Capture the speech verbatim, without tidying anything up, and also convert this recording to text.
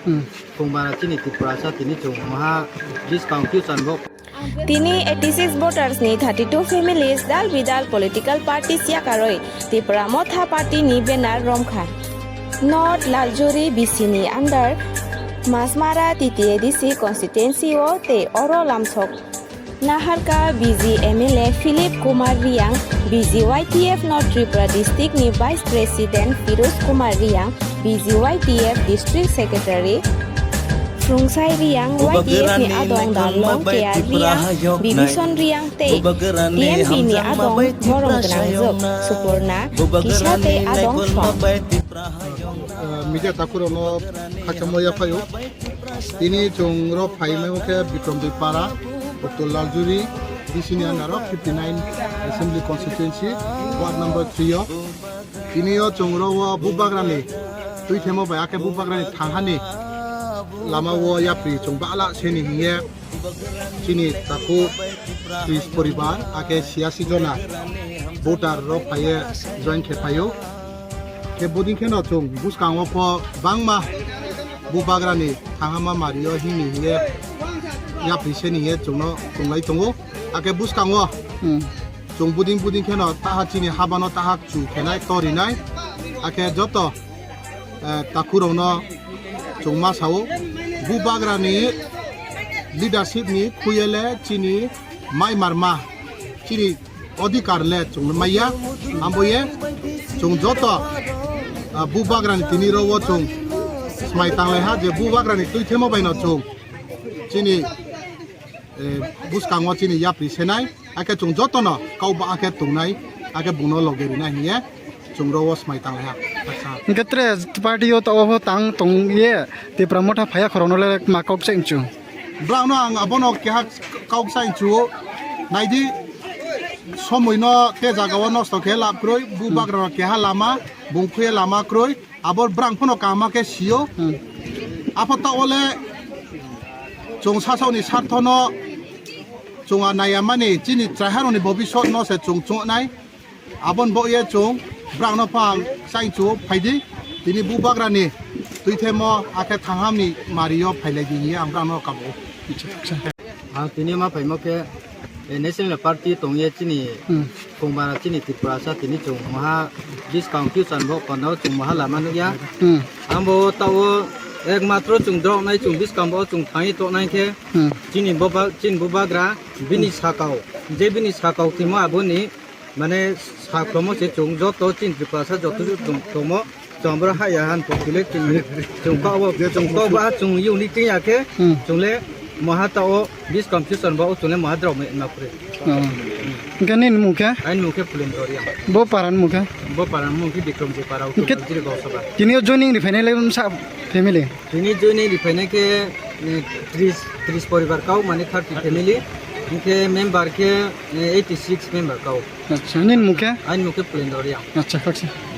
Hmm. Kongmara chini Tiprasa tini chwng maha buskang future bo. Tini eighty six voters ni thirty two families dal bidal political parties yakarwi Tipra Motha Party ni banner romkha. North Laljuri B C ni under Masmara T T A D C constituency o tei oro lamsok Naharka B J M L A Philip Kumar Riang, B J Y T F North Tripura District ni Vice President Firoz Kumar Riang, B J Y T F District Secretary Phrungsai Riang, Y T F ni adong Dalong K R Riang, Bibison Riang tei T M P ni adong borok gwnangjwk Suporna kisa tei adong song. Media takhurokno khakchangma yaphaio. Tini chwng rok phai mano khe Bikram Dui Para, Doctor Laljuri, D C ni under o fifty nine Assembly Constituency, Ward number three o. Tini o chwng rok o Bubagrani twi themo bai, akhe Bubagrani thanghani lama o yapri chwng bala seni hiye. Chini takhuk tris poribar, akhe siyasi jona voter rok phaiye join khe phaio. Khe bodin kheno chwng bwskango pho bangma Bubagrani thangama mario hini hiye yapri seni hiye chwngno chwnglai tongo. Akhe bwskango Hmm. chwng buding buding kheno taha chini habano taha chu khenai torinai. Akhe joto eh, takhurokno chwng ma sao, Bubagrani leadership ni khuyele chini mai marma, chini odhikar le chwng maya, amboye chwng joto, ah, Bubagrani tini rogo chwng smai tanglai ha je Bubagrani twi themo baino chwng chini eh, bwskango chini yapri senai, akhe chwng jotono kau ba akhe tongnai, akhe bungno loge rinai hiye chwng ro o smai tanglai ha. Hwnkhe tre party o to obo tang tong ye Tipra Motha phaiya khorokno le ma kok se inchu. Bwrangno ang abono keha kok sa inchu, naidi somoino te jaga o nosto khe lab kroi, Bubagrano keha lama, bung khuye lama kroi, Abo brang phano kaham khe sio. Hmm. Apha ta ole chwng sasao ni sartho no chwng a naiya mani chini chaiharoni bobisot no se chwng chungnai. Abon bo ye chwng brang no phang sai chu phaidi. Tini Bubagrani twi themo akhe thangham ni mario phailai di hiye ang brang no kabo. Ang tini ma phaimo khe, eh, National Party tongye chini Hmm. Kongmara chini Tripurasa tini chwng maha buskang future bo kono chwng maha lama nukya. Hmm. Ambo tao ekmatro chwng drok nai chwng buskang bo chwng thangwi tongnai khe Hmm. chini boba, chini Bubagra bini sakao, je bini sakao timo aboni mane sakromo se chwng joto chini Tripurasa joto chwng tomo. Chwng boro haya han pok tile chwng, chwng kok bo, chwng kok ba chwng yuni tin ya khe, Hmm. chwng le maha ta o bis confusion ba o chwng le maha drop me na kure. Oh. Hwnkhe nini mung khe? Aini mung khe Pulendra Riang. Bo paran mung khe? Bo paran mung khe Bikramji para o Hwnkhe Jiri Gausaba. Tini o joining ri phainai le sa family? Tini joining ri phainai khe, eh, tris, tris poribar kau mane thirty family. Hwnkhe member khe, eh, eighty six member kau. Acha, nini mung khe? Aini mung khe Pulendra Riang. Acha, khaksa.